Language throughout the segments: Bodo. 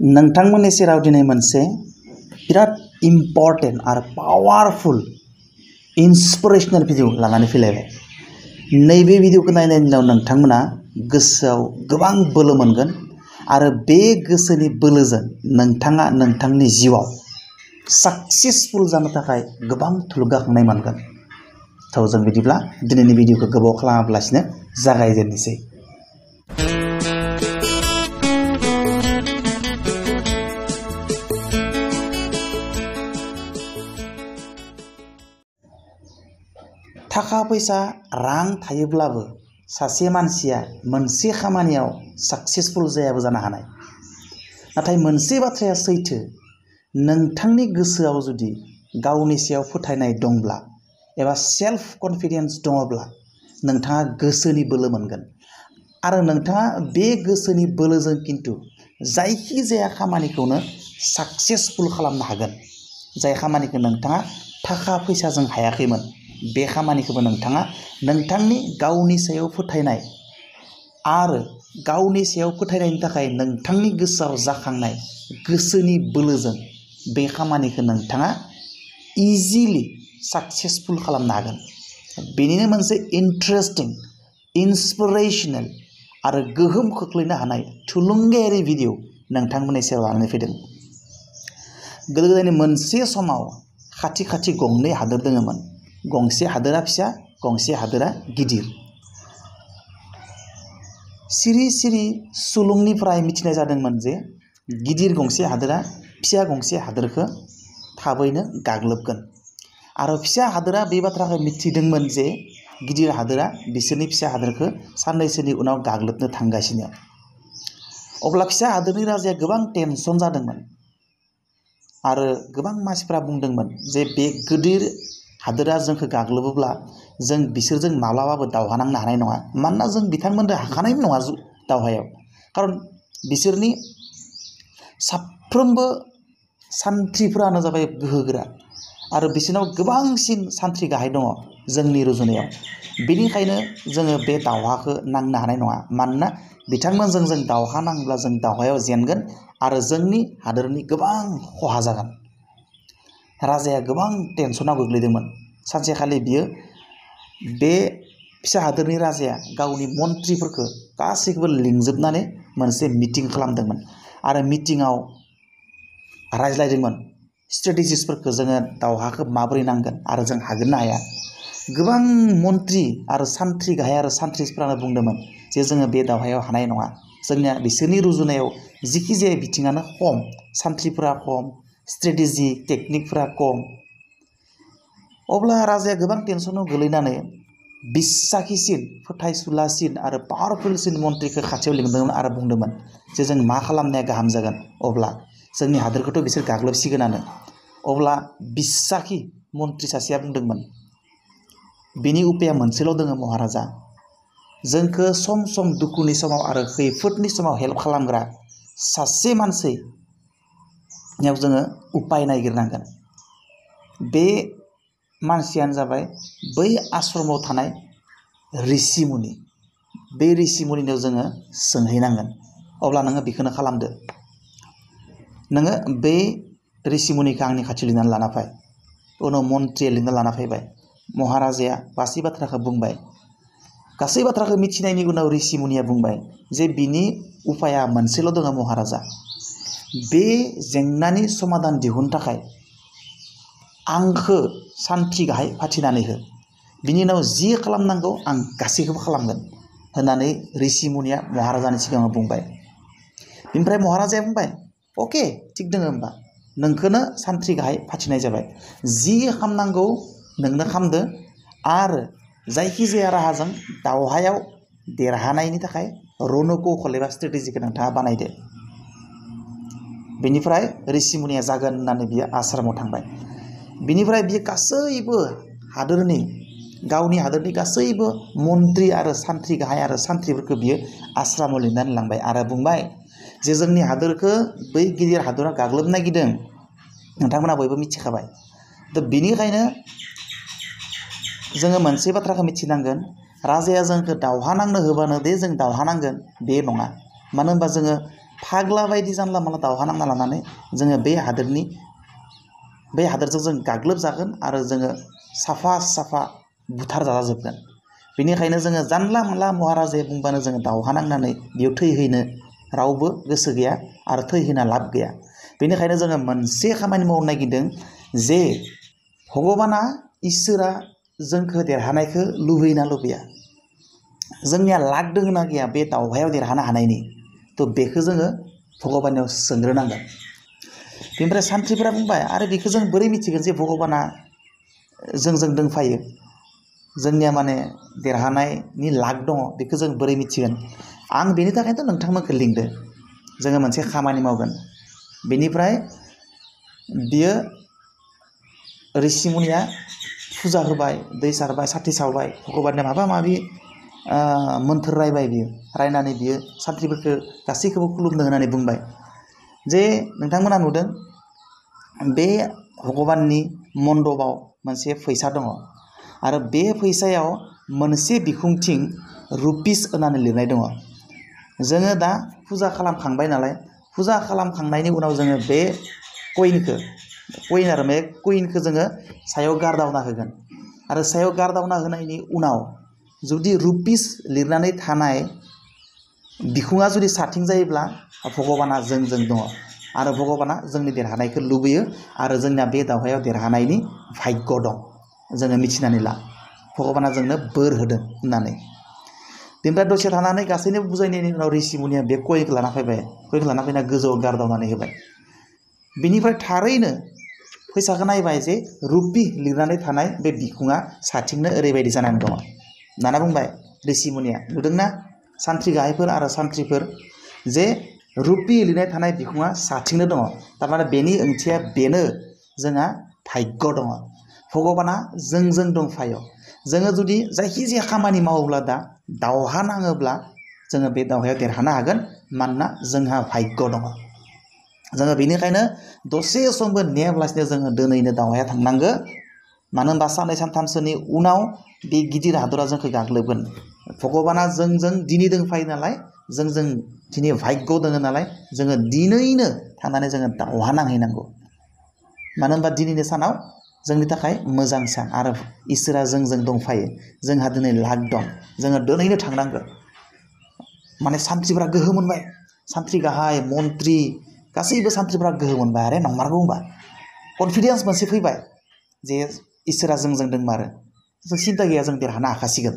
नोंथांमोननि सेराव दिनै मोनसे बिराद इम्पर्टेन्ट आरो पावारफुल इन्सपिरेशनेल भिडिअ लानानै फैलायबाय। नैबे भिडिअखौ नायनायनि उनाव नोंथांमोना गोसोआव गोबां बोलो मोनगोन आरो बे गोसोनि बोलोजों नोंथाङा नोंथांनि जिउआव साक्सेसफुल जानो थाखाय गोबां थुलुंगाखांनाय मोनगोन। थ' जों बिदिब्ला दिनैनि भिडिअखौ गोबाव खालामालासिनो जागायजेननोसै। थाखा फैसा रां थायोब्लाबो सासे मानसिया मोनसे खामानियाव साक्सेसफुल जायाबो जानो हानाय। नाथाय मोनसे बाथ्राया सैथो, नोंथांनि गोसोआव जुदि गावनि सायाव फोथायनाय दंब्ला एबा सेल्फ कनफिडेन्स दङब्ला नोंथाङा गोसोनि बोलो मोनगोन आरो नोंथाङा बे गोसोनि बोलोजों किन्तु जायखि जाया खामानिखौनो साक्सेसफुल खालामनो हागोन। जाय खामानिखौ नोंथाङा थाखा फैसाजों हायाखैमोन, बे खामानिखौबो नोंथाङा नोंथांनि गावनि सायाव फोथायनाय आरो गावनि सायाव फोथायनायनि थाखाय नोंथांनि गोसोआव जाखांनाय गोसोनि बोलोजों बे खामानिखौ नोंथाङा इजिलि साक्सेसफुल खालामनो हागोन। बेनिनो मोनसे इन्टारेस्टिं, इन्सपिरेशनेल आरो गोहोम खोख्लैनो हानाय थुलुंगायारि भिडिअ नोंथांमोननि सेराव लानानै फैदों। गोदो गोदायनि मोनसे समाव खाथि खाथि गंनै हादोर दङमोन। गंसे हादोरा फिसा, गंसे हादोरा गिदिर। सिरि सिरि सुलुंनिफ्राय मिथिनाय जादोंमोन जे गिदिर गंसे हादोरा फिसा गंसे हादोरखौ थाबैनो गाग्लोबगोन आरो फिसा हादोरा बे बाथ्राखौ मिथिदोंमोन जे गिदिर हादोरा बिसोरनि फिसा हादोरखौ साननैसोनि उनाव गाग्लोबनो थांगासिनो। अब्ला फिसा हादोरनि राजाया गोबां टेनसन जादोंमोन आरो गोबां मानसिफ्रा बुंदोंमोन जे बे गिदिर हादोरा जोंखौ गाग्लोबोब्ला जों बिसोरजों माब्लाबाबो दावहा नांनो हानाय नङा। मानोना जों बिथांमोनजों हाखानाय नङा दावहायाव, खारन बिसोरनि साफ्रोमबो सान्थ्रिफोरानो जाबाय गोहोगोरा आरो बिसोरनाव गोबांसिन सान्थ्रि गाहाय दङ जोंनि रुजुनायाव। बेनिखायनो जोङो बे दावहाखौ नांनो हानाय नङा। मानोना बिथांमोनजों जों दावहा नांब्ला जों दावहायाव जेनगोन आरो जोंनि हादोरनि गोबां खहा जागोन। राजाया गोबां टेनसनाव गोग्लैदोंमोन। सानसेखालि बियो बे फिसा हादोरनि राजाया गावनि मन्थ्रिफोरखौ गासैखौबो लिंजोबनानै मोनसे मिटिं खालामदोंमोन आरो मिटिङाव रायज्लायदोंमोन स्ट्रेटेजिसफोरखौ, जोङो दावहाखौ माबोरै नांगोन आरो जों हागोन ना हाया। गोबां मन्थ्रि आरो सान्थ्रि गाहाय आरो सान्थ्रिफोरानो बुंदोंमोन जे जोङो बे दावहायाव हानाय नङा। जोंनिया बिसोरनि रुजुनायाव जिखि जाया बिथिङानो खम, सान्थ्रिफोरा खम, स्ट्रेटेजि टेकनिकफोरा खम। अब्ला राजाया गोबां टेनसनाव गोलैनानै बिसाखिसिन, फोथायसुलासिन आरो पावारफुलसिन मन्थ्रिखौ खाथियाव लिंदोंमोन आरो बुंदोंमोन जे जों मा खालामनाया गाहाम जागोन। अब्ला जोंनि हादोरखौथ' बिसोर गाग्लोबसिगोनानो। अब्ला बिसाखि मन्थ्रि सासेया बुंदोंमोन, बिनि उपाया मोनसेल' दङ महाराजा, जोंखौ सम सम दुखुनि समाव आरो खैफोदनि समाव हेल्प खालामग्रा सासे मानसियाव जोङो उपाय नागिरनांगोन। बे मानसियानो जाबाय बै आश्रमाव थानाय ऋषिमुनि। बे ऋषिमुनिनाव जोङो सोंहैनांगोन। अब्ला नोङो बेखौनो खालामदो, नोङो बे ऋषिमुनिखौ आंनि खाथियाव लिंनानै लाना फै। उनाव मन्थ्रिया लिंना लाना फैबाय। महाराजाया गासै बाथ्राखौ बुंबाय। गासै बाथ्राखौ मिथिनायनि उनाव ऋषिमुनिया बुंबाय जे बिनि उपाया मोनसेल' दङ महाराजा, बे जेंनानि समाधान दिहुननो थाखाय आंखौ सान्थ्रि गाहाय फाथिनानै हो। बिनि उनाव जि खालामनांगौ आं गासैखौबो खालामगोन होननानै ऋषिमुनिया महाराजानि सिगाङाव बुंबाय। बेनिफ्राय महाराजाया बुंबाय, अके थिग दङ, होमबा नोंखौनो सान्थ्रि गाहाय फाथिनाय जाबाय। जि खालामनांगौ नोंनो खालामदो आरो जायखिजाया राहाजों दावहायाव देरहानायनि थाखाय रनकौशल एबा स्ट्रेटेजिखौ नोंथाङा बानायदो। बेनिफ्राय ऋषिमुनिया जागोन होननानै बियो आश्रमाव थांबाय। बिनिफ्राय बियो गासैबो हादोरनि, गावनि हादोरनि गासैबो मन्थ्रि आरो सान्थ्रि गाहाय आरो सान्थ्रिफोरखौ बियो आश्रमाव लिंनानै लांबाय आरो बुंबाय जे जोंनि हादोरखौ बै गिदिर हादरा गाग्लोबनो नागिरदों, नोंथांमोना बयबो मिथिखाबाय। दा बेनिखायनो जोङो मोनसे बाथ्राखौ मिथिनांगोन, राजाया जोंखौ दावहा नांनो होबानो दे जों दावहा नांगोन बे नङा। मानो होनबा जोङो फाग्ला बायदि जानला मानला दावहा नांना लानानै जोङो बे हादोरजों जों गाग्लोबजागोन आरो जोङो साफा साफा बुथार जाजोबगोन। बेनिखायनो जोङो जानला मानला महाराजाया बुंबानो जोङो दावहा नांनानै बेयाव थैहैनो रावबो गोसो गैया आरो थैहैना लाब गैया। बेनिखायनो जोङो मोनसे खामानि मावनो नागिरदों जे भगबाना इसोरा जोंखौ देरहानायखौ लुबैना लुबैया, जोंनिया लाक दोङो ना गैया बे दावहायाव देरहानो हानायनि, थ' बेखौ जोङो भगबानाव सोंग्रोनांगोन। बेनिफ्राय सान्थ्रिफोरा बुंबाय आरो बेखौ जों बोरै मिथिगोन जे भगबाना जोंजों दंफायो, जोंनिया माने देरहानायनि लाक दङ, बेखौ जों बोरै मिथिगोन? आं बेनि थाखायथ' नोंथांमोनखौ लिंदो, जोङो मोनसे खामानि मावगोन। बेनिफ्राय बियो ऋषिमुनिया फुजा होबाय, दै सारबाय, साथि सावबाय, भगबाननो माबा माबि मोन्थोर रायबाय। बियो रायनानै बियो सान्थ्रिफोरखौ गासैखौबो खुलुमनो होनानै बुंबाय जे नोंथांमोना नुदों बे भगबाननि मण्डपाव मोनसे फैसा दङ आरो बे फैसायाव मोनसे बिखुंथिं रुपिस होननानै लिरनाय दङ। जोङो दा फुजा खालामखांबाय नालाय, फुजा खालामखांनायनि उनाव जोङो बे कइन आरो बे कइनखौ जोङो सायाव गारदावना होगोन आरो सायाव गारदावना होनायनि उनाव जुदि रुपिस लिरनानै थानाय बिखुङा जुदि साथिं जायोब्ला भगबाना जोंजों दङ आरो भगबाना जोंनि देरहानायखौ लुबैयो आरो जोंना बे दावहायाव देरहानायनि भाग्य दं, जोङो मिथिनानै ला, भगबाना जोंनो बोर होदों होननानै। बेनिफ्राय दसे थानानै गासैनोबो बुजायनायनि उनाव ऋषिमुनिया बे कइनखौ लाना फैबाय, कइनखौ लाना फैना गोजौआव गारदावनानै होबाय। बिनिफ्राय थारैनो फैसाखौ नायबाय जे रुपि लिरनानै थानाय बे बिखुङा साथिंनो ओरैबायदि जानानै दङ। दाना बुंबाय ऋषिमुनिया, नुदोंना सान्थ्रि गाहायफोर आरो सान्थ्रिफोर, जे रुपि लिरनाय थानाय बिखुङा साथिंनो दङ, थारमाने बेनि ओंथिया बेनो जोंहा भाग्य दङ, भगबाना जोंजों दंफायो। जोङो जुदि जायखिजाया खामानि मावोब्ला दा दावहा नाङोब्ला जोङो बे दावहायाव देरहानो हागोन, मानोना जोंहा भाग्य दङ। जोङो बेनिखायनो दसे समबो नेयाब्लासिनो जोङो दिनैनो दावहाया थांनांगो, मानो होनबा साननै सानथामसोनि उनाव बे गिदिर हादरा जोंखौ गाग्लोबगोन। भगबाना जोंजों दिनै दंफायो नालाय, जोंजों दिनै भाग्य दङ नालाय, जोङो दिनैनो थांनानै जोङो दावहा नांहैनांगौ। मानो होनबा दिनैनि सानाव जोंनि थाखाय मोजां सान आरो इसोरा जोंजों दंफायो, जोंहा दिनै लाक दं, जोङो दिनैनो थांनांगौ। माने सान्थ्रिफोरा गोहो मोनबाय, सान्थ्रि गाहाय मन्त्रि गासैबो सान्थ्रिफोरा गोहो मोनबाय। आरो नंमारगौ होनबा कनफिडेन्स मोनसे फैबाय जे इसोरा जोंजों दंमारो, जों सिन्था गैया, जों देरहानो हाखासिगोन।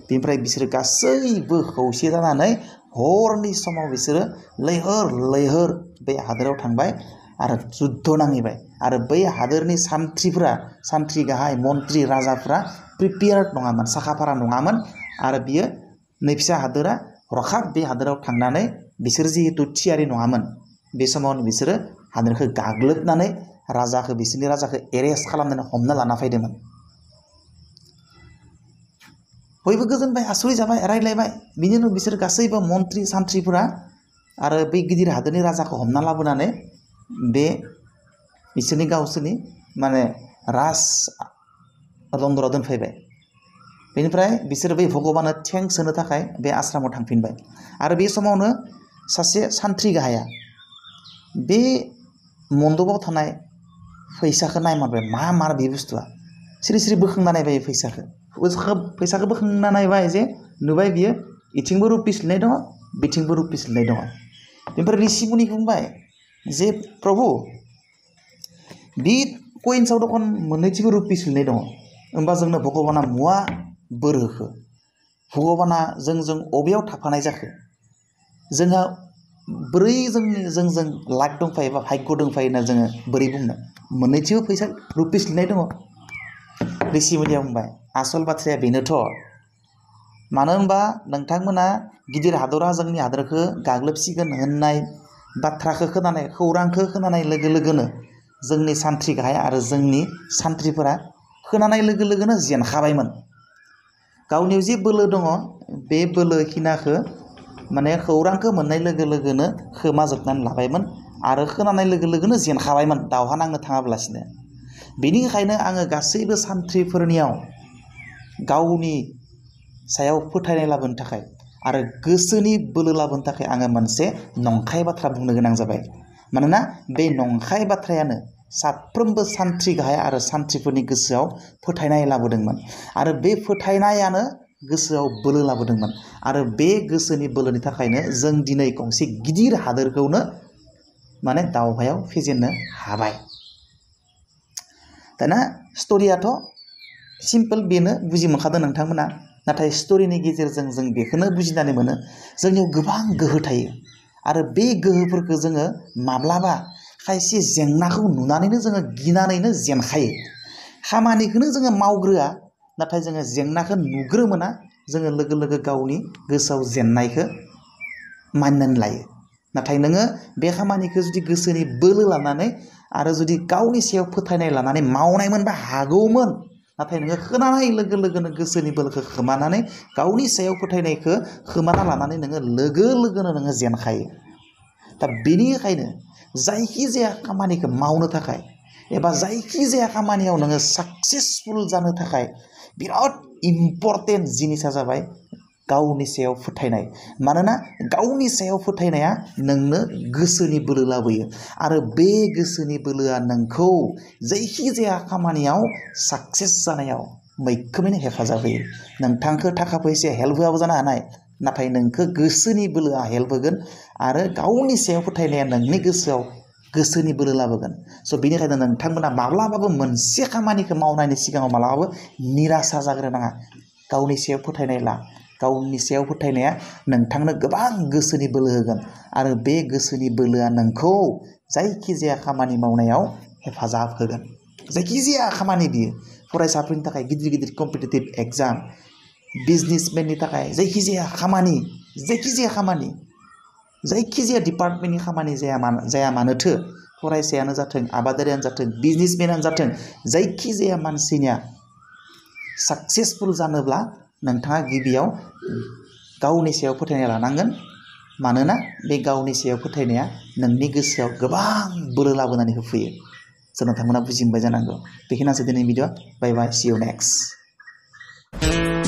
बेनिफ्राय बिसोरो गासैबो खौसे जानानै हरनि समाव बिसोरो लैहोर लैहोर बे हादोराव थांबाय आरो जुद्ध नांहैबाय। आरो बै हादोरनि सान्थ्रिफोरा, सान्थ्रि गाहाय मन्त्रि राजाफ्रा प्रिपेयार्ड नङामोन, साखाफारा नङामोन। आरो बियो नै फिसा हादोरा हरखाब बे हादोराव थांनानै बिसोर जिहेतु थियारि नङामोन, बे समावनो बिसोरो हादोरखौ गाग्लोबनानै बिसोरनि राजाखौ एरेस्ट खालामनानै हमना लाना फैदोंमोन। बयबो गोजोनबाय, आसुरि जाबाय, रायलायबाय। बिनि उनाव बिसोर गासैबो मन्त्रि सान्थ्रिफोरा आरो बै गिदिर हादोरनि राजाखौ हमना लाबोनानै बे बिसोरनि गावसोरनि माने राज दन्दराव दोनफैबाय। बेनिफ्राय बिसोर बै भगबाननो थेंक्स होनो थाखाय बे आश्रमाव थांफिनबाय। आरो बे समावनो सासे सान्थ्रि गाहाया बे मन्दपाव थानाय फैसाखौ नायमारबाय, मा मार बे बुस्थुआ, सिरि सिरि बोखांना नायबाय फैसाखौ बोखांना नायबाय जे नुबाय बियो इथिंबो रुपिस लिरनाय दङ, बिथिंबो रुपिस लिरनाय दङ। बेनिफ्राय ऋषिमुनिखौ बुंबाय जे प्रभु बे कइन्सआव दखन मोननैथिंबो रुपिस लिरनाय दङ, होमबा जोंनो भगबाना मुवा बोर होखो, भगबाना जोंजों अबेयाव थाफानाय जाखो, जोंहा बोरै जोंजों लाक दंफायो बा भाग्य दंफायो होनना जोङो बोरै बुंनो, मोननैथिंबो फैसा रुपिस लिरनाय दङ। ऋषिमुनिया बुंबाय आसल बाथ्राया बेनोथ', मानो होनबा नोंथांमोना गिदिर हादरा जोंनि हादरखौ गाग्लोबसिगोन होननाय बाथ्राखौ खोनानाय, खौरांखौ खोनानाय लोगो लोगोनो जोंनि सान्थ्रि गाहाय आरो जोंनि सान्थ्रिफोरा खोनानाय लोगो लोगोनो जेनखाबायमोन। गावनियाव जे बोलो दङ बे बोलोखिनाखौ माने खौरांखौ मोननाय लोगो लोगोनो खोमाजोबनानै लाबायमोन आरो खोनानाय लोगो लोगोनो जेनखाबायमोन दावहा नांनो थाङाब्लासिनो। बेनिखायनो आङो गासैबो सान्थ्रिफोरनियाव गावनि सायाव फोथायनाय लाबोनो थाखाय आरो गोसोनि बोलो लाबोनो थाखाय आङो मोनसे नंखाय बाथ्रा बुंनो गोनां जाबाय मानोना बे नंखाय बाथ्रायानो साफ्रोमबो सान्थ्रि गाहाय आरो सान्थ्रिफोरनि गोसोआव फोथायनाय लाबोदोंमोन आरो बे फोथायनायानो गोसोआव बोलो लाबोदोंमोन आरो बे गोसोनि बोलोनि थाखायनो जों दिनै गंसे गिदिर हादोरखौनो माने दावहायाव फेजेननो हाबाय दाना स्ट'रियाथ' सिम्पल बेनो बुजि मोनखादों नोंथांमोना नाथाय स्ट'रिनि गेजेरजों जों बेखौनो बुजिनानै मोनो जोंनियाव गोबां गोहो थायो आरो बे गोहोफोरखौ जोङो माब्लाबा खायसे जेंनाखौ नुनानैनो जोङो गिनानैनो जेनखायो खामानिखौनो जोङो मावग्रोआ नाथाय जोङो जेंनाखौ नुग्रोमोना जोङो लोगो लोगो गावनि गोसोआव जेननायखौ मानिनानै लायो नाथाय नोङो बे खामानिखौ जुदि गोसोनि बोलो लानानै आरो जुदि गावनि सायाव फोथायनाय लानानै मावनायमोनबा हागौमोन नाथाय नोङो खोनानाय लोगो लोगोनो गोसोनि बोलोखौ खोमानानै गावनि सायाव फोथायनायखौ खोमाना लानानै नोङो लोगो लोगोनो नोङो जेनखायो दा बेनिखायनो जायखिजाया खामानिखौ मावनो थाखाय एबा जायखिजाया खामानियाव नोङो साक्सेसफुल जानो थाखाय बिराद इम्परटेन्ट जिनिसा जाबाय गावनि सायाव फोथायनाय मानोना गावनि सायाव फोथायनाया नोंनो गोसोनि बोलो लाबोयो आरो बे गोसोनि बोलोआ नोंखौ जायखिजाया खामानियाव साक्सेस जानायाव मैखोमैनो हेफाजाब होयो नोंथांखौ थाखा फैसा हेल्प होआबो जानो हानाय नाथाय नोंखौ गोसोनि बोलोआ हेल्प होगोन आरो गावनि सायाव फोथायनाया नोंनि गोसोआव गोसोनि बोलो लाबोगोन स' बेनिखायनो नोंथांमोना माब्लाबाबो मोनसे खामानिखौ मावनायनि सिगाङाव माब्लाबाबो निरासा जाग्रोनाङा गावनि सायाव फोथायनाय ला गावनि सायाव फोथायनाया नोंथांनो गोबां गोसोनि बोलो होगोन आरो बे गोसोनि बोलोआ नोंखौ जायखिजाया खामानि मावनायाव हेफाजाब होगोन जायखिजाया खामानि बियो फरायसाफोरनि थाखाय गिदिर गिदिर कम्पिटिटिभ एग्जाम बिजनेसमेननि थाखाय जायखिजाया खामानि जायखिजाया डिपार्टमेन्टनि खामानि जाया मानोथो फरायसायानो जाथों आबादारियानो जाथों बिजनेसमेनानो जाथों जायखिजाया मानसिनिया साक्सेसफुल जानोब्ला नोंथाङा गिबियाव गावनि सायाव फोथायनाय लानांगोन मानोना बे गावनि सायाव फोथायनाया नोंनि गोसोआव गोबां बोलो लाबोनानै होफैयो स' नोंथांमोना बुजि मोनबाय जानांगौ बेखिनियानोसै दिनैनि भिडिअ बाय बाय सि इउ नेक्स्ट